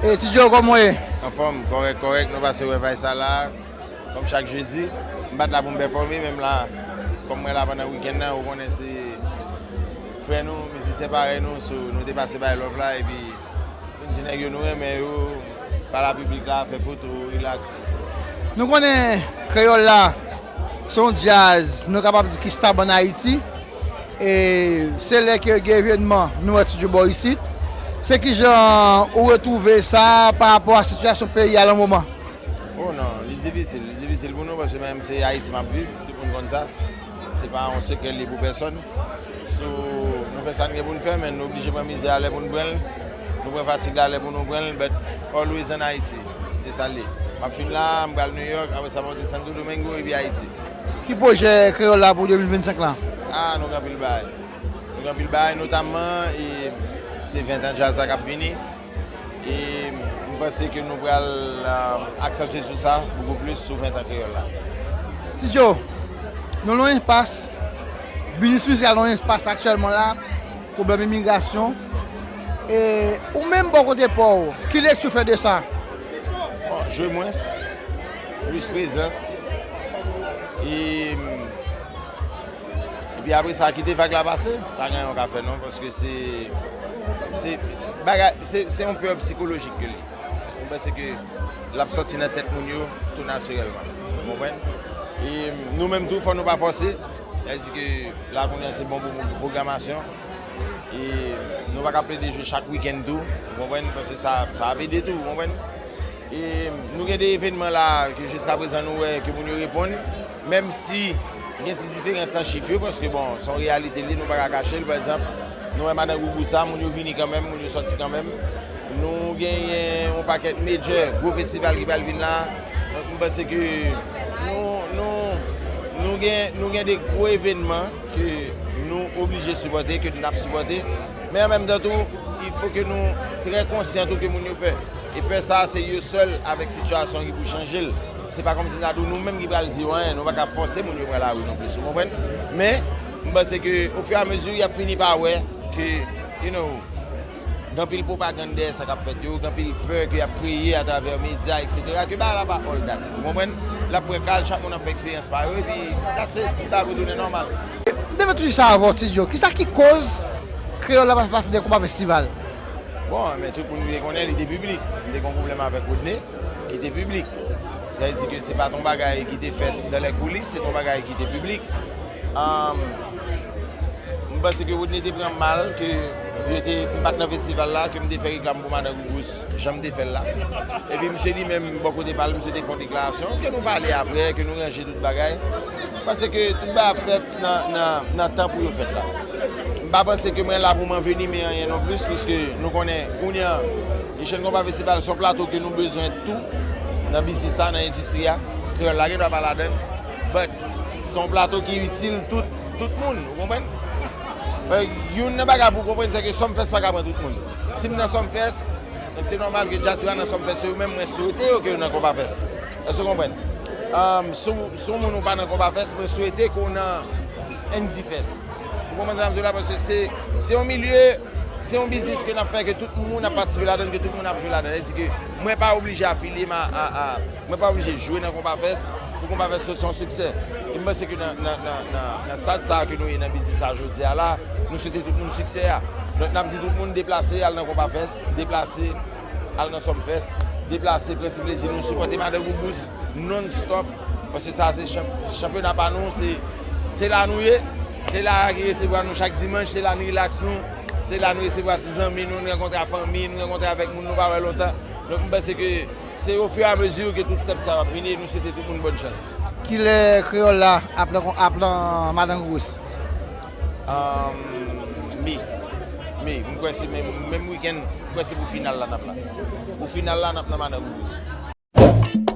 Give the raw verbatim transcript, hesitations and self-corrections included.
E Ti Djo, kòman w ye? Anfòm, kòrèk, kòrèk. Nou pase wè vay sa la. Kòm chak jedi, m pa t la pou m pèfòme, men m la. Kòm mwen la pandan wikenn nan, ou konnen se frè nou, mizisyen parèy nou, so, nou te pase bay love la, epi nou di nèg yo nou renmen yo, pale a piblik la, fè foto, rilaks. Nou konnen kreyòl la, se yon djaz, nou kapab di ki stab ann Ayiti. E se lè ke gen evènman, nou wè Ti Djo bò isit. Se kijan ou retwouve sa pa rapò a sitiyasyon peyi a nan moman? Oh non, li difisil, li difisil pou nou, paske menm se Ayiti m ap viv, tout moun konn sa. Se pa yon sekrè li pou pèsòn. So, nou fè sa n gen pou n fè, men nou oblije pran mizè a lè pou n pran l. Nou pran fatig la lè pou nou pran l, but always an Ayiti. Se sa l ye. M ap fin la, m pral New York, apre sa m ap monte Santo Domingo, epi Ayiti. Ki pwojè kreyòl la pou de mil vennsenk la? Ah, nou gen anpil bagay. Nou gen anpil bagay, notamman, e, se ven tan djaz la k ap vini. E m panse ke nou pral, ah, aksantye sou sa bokou plis sou ven tan kreyòl la. Ti Djo, nou nan yon enpas, biznis mizikal nan yon enpas aktyèlman la, pwoblèm imigrasyon. E ou menm bò kote pa w, ki lekti w fè de sa? Bon, jwe mwens, plis prezans. E, epi apre sa, kite vag la pase, pa gen anyen w ka fè non, paske se, se, bagay, se, se yon pè sikolojik ke li. Mwen panse ke l ap sòti nan tèt moun yo tou natirèlman. Ou konprann? E nou menm tou, fò nou pa fòse. Sa vle di ke la kounye a se bon pou, pou pwogramasyon. E nou pa ka plede jwe chak wikenn tou, ou konprann? Paske sa, sa ap ede tou, ou konprann? E nou gen de evènman la ke jiskaprezan nou wè ke moun yo reponn, menm si gen ti diferans nan chif yo, paske bon, se yon reyalite li, nou pa ka kache l. Pa egzanp, nou wè Madan Gougou sa, moun yo vini kanmenm, moun yo sòti kanmenm. Nou genyen yon pakèt major gwo festival ki pral vin la. Donk, m panse ke nou, nou, nou gen, nou gen de gwo evènman ke nou oblije sipòte, ke n ap sipòte. Men an menm tan tou, il fo ke nou trè konsyan tou ke moun yo pè. E pè sa a, se yo sèl avèk sitiyasyon ki pou chanje l. Se pa kòmsi m ta di w nou menm ki pral di yo anyen, nou pa ka fòse moun yo pran lari non plis, ou konprann? Men, m panse ke, ofiramezi, y ap fini pa wè ke, you know, gen anpil pwopagann dèyè sa k ap fèt yo, gen anpil pè ke y ap kreye atravè medya, etsetera, ke bagay la pa all that. Ou konprann? L ap pran ka l, chak moun ap fè eksperyans pa yo, epi that's it, bagay pou tounen nòmal. M te vle touche sa avè w, Ti Djo. Kisa ki koz kreyòl la pa fè pati de konpa festival? Bon, men tout moun te konnen li te piblik. M te gen yon pwoblèm avèk Rodney, ki te piblik. Sa vle di ke se pa t yon bagay ki te fèt dans les coulisses, se t yon bagay ki te piblik. Ahn, m panse ke Rodney te pran mal ke yo te, m pa t nan festival la, ke m te fè reklam pou Madan Gougous, jan m te fè l la. Epi misye li menm, bò kote pa l, misye te fè yon deklarasyon, ke nou pale apre, ke nou ranje tout bagay. M panse ke tout bagay ap fèt nan, nan, nan tan pou yo fèt la. M pa panse ke mwen la pou m anvenime anyen non plis, piske nou konnen, kounye a, Jèn Konpa Festival se yon plato ke nou bezwen tou nan biznis la, nan endistri a. Kreyòl la gen dwa pa ladan l, but se yon plato ki itil tout, tout moun, ou konprann? Men, youn nan bagay pou w konprann, se ke Sumfest pa ka pran tout moun. Si m nan Sumfest, donk se nòmal ke djaz ki pa nan Sumfest yo menm, mwen swete yo ke yo nan Konpa Fest. Èske w konprann? Um, si w, si w moun ou pa nan Konpa Fest, mwen swete ke w nan N D Fest. Ou konprann sa m di w la? Paske se, se yon milye, se yon biznis ke n ap fè, ke tout moun ap patisipe ladan l, ke tout moun ap jwe ladan l. Sa vle di ke mwen pa oblije afilye m a, a, a, mwen pa oblije jwe nan Konpa Fest pou Konpa Fest sot se yon siksè. E m panse ke nan, nan, nan, nan, nan stad sa a ke nou ye nan biznis la jodi a la, nou swete tout moun siksè a. Donk, n ap di tout moun deplase, al nan Konpa Fest, deplase, al nan Sumfest, deplase, pran ti plezi nou, sipòte Madan Gougous non-stop, paske sa se chanp-, chanpyona pa nou, se, se la nou ye, se la a ki resevwa nou chak dimanch, se la nou rilaks nou, se la nou resevwa ti zanmi nou, nou rankontre ak fanmi, nou rankontre avèk moun nou pa wè lontan. Donk, m panse ke se ofiramezi ke tout step sa yo ap vini e nou swete tout moun bòn chans. Kilè kreyòl la ap nan, ap nan Madan Gougous? Um, me. Me. M kwè se menm, menm wikenn, m kwè se pou final la n ap la. Pou final la, n ap nan Madan Gougous.